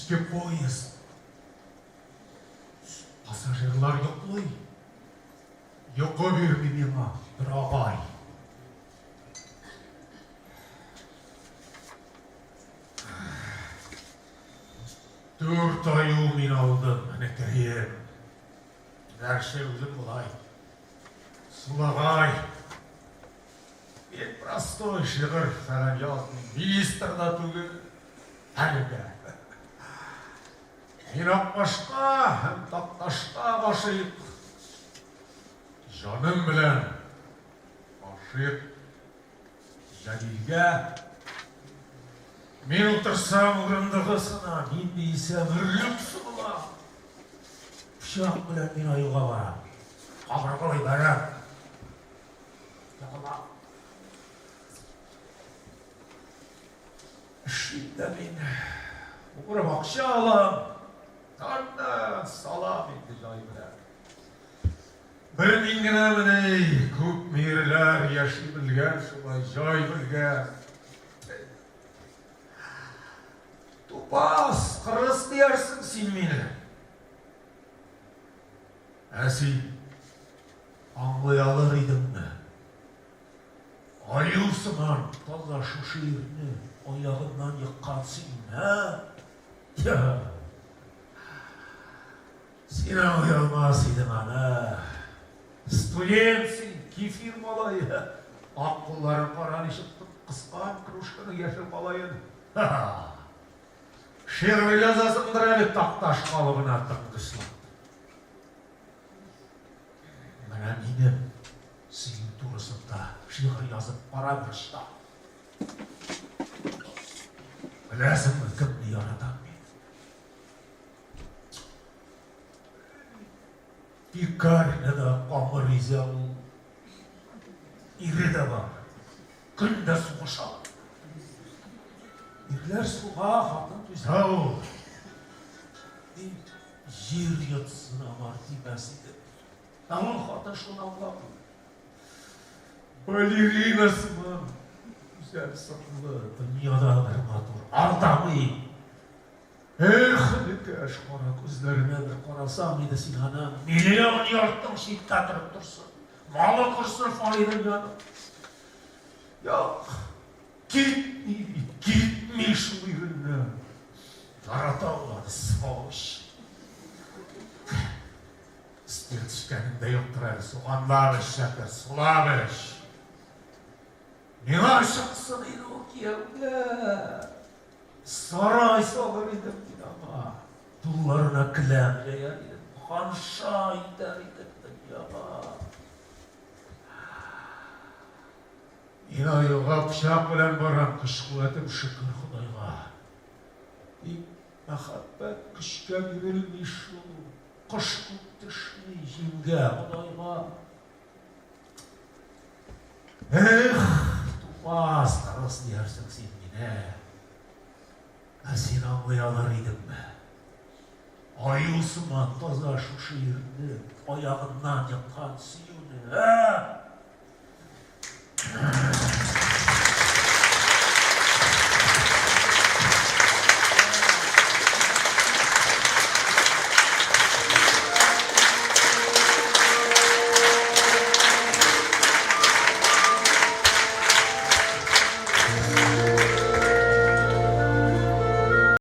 Кичке поезд. Пассажирлар йоклый. Йокы бирми миңа бер агай. Дүрт аю мин алдым, энекәем. Гәрчә үзем болай сулагай. Мин простой шигырь фәлән язмыйм, министр да түгел, әлегә. Мин Акбашка һәм Такташка гашыйк. Җаным белән гашыйк Җәлилгә. Мин утырсам урындыгы сына, мин биесәм өрлек сыгыла. Пычак белән мин аюга барам. Кабыргалый бәрәм. Егылам. Эшлим дә мин. Угрып акча алам. Аннан салам инде җай белән. Бер мин генәмени, күп мирләр яши белгән шулай, җай белгән. Тупас, кырыс диярсең син мине. Ә син аңлый алыр идеңме? Аю сыман таза шушы ирне аягыннан еккан син, ә? Син аңлый алмас идең аны. Студент син, кефир малае. Ак кулларын кара ничек кыскан кружканың яшел калаен. Шигырь язасыңдыр әле Такташ калыбына тыңгычлап. Менә минем сөю турысында шигырь язып кара берчак. Беләсеңме, кемне яратам мин? Пекарняда камыр изә ул. Ире дә бар. Көн дә сугыша. Ирләр суга, хатын түзә ул. Мин җир йотсын аңар тимәс идем. Ә ул хатын шуны аңламый. Балерина сыман гүзәл сынлы, дөньяда бер матур, алдамый. Эх, энекәш, кара күзләренә бер карасаң иде син аның, миллион йортың читтә торып торсын, малы корсын фани дөньяның. Юк, китми бит, китми шул иреннән. Ярата ул аны, сволочь. Спирт эчкәнең дә юктыр әле, суганлап эч, шәкер, сулап эч. Миңа чыксын иде ул кияүгә. Сарай салыр идем мин аңа, Тулларына келәм җәяр идем, Ханша итәр идем дөньяга. Мин аюга пычак белән барам, Көч-куәтем шөкер Ходайга. Тик мәхәббәт көчкә бирелми шул, Кош күк төшми җимгә Ходайга. Эх, тупас, кырыс диярсең син мине. Ә син аңлый алыр идеңме? Аю сыман таза шушы ирне аягыннан еккан сөюне, ә?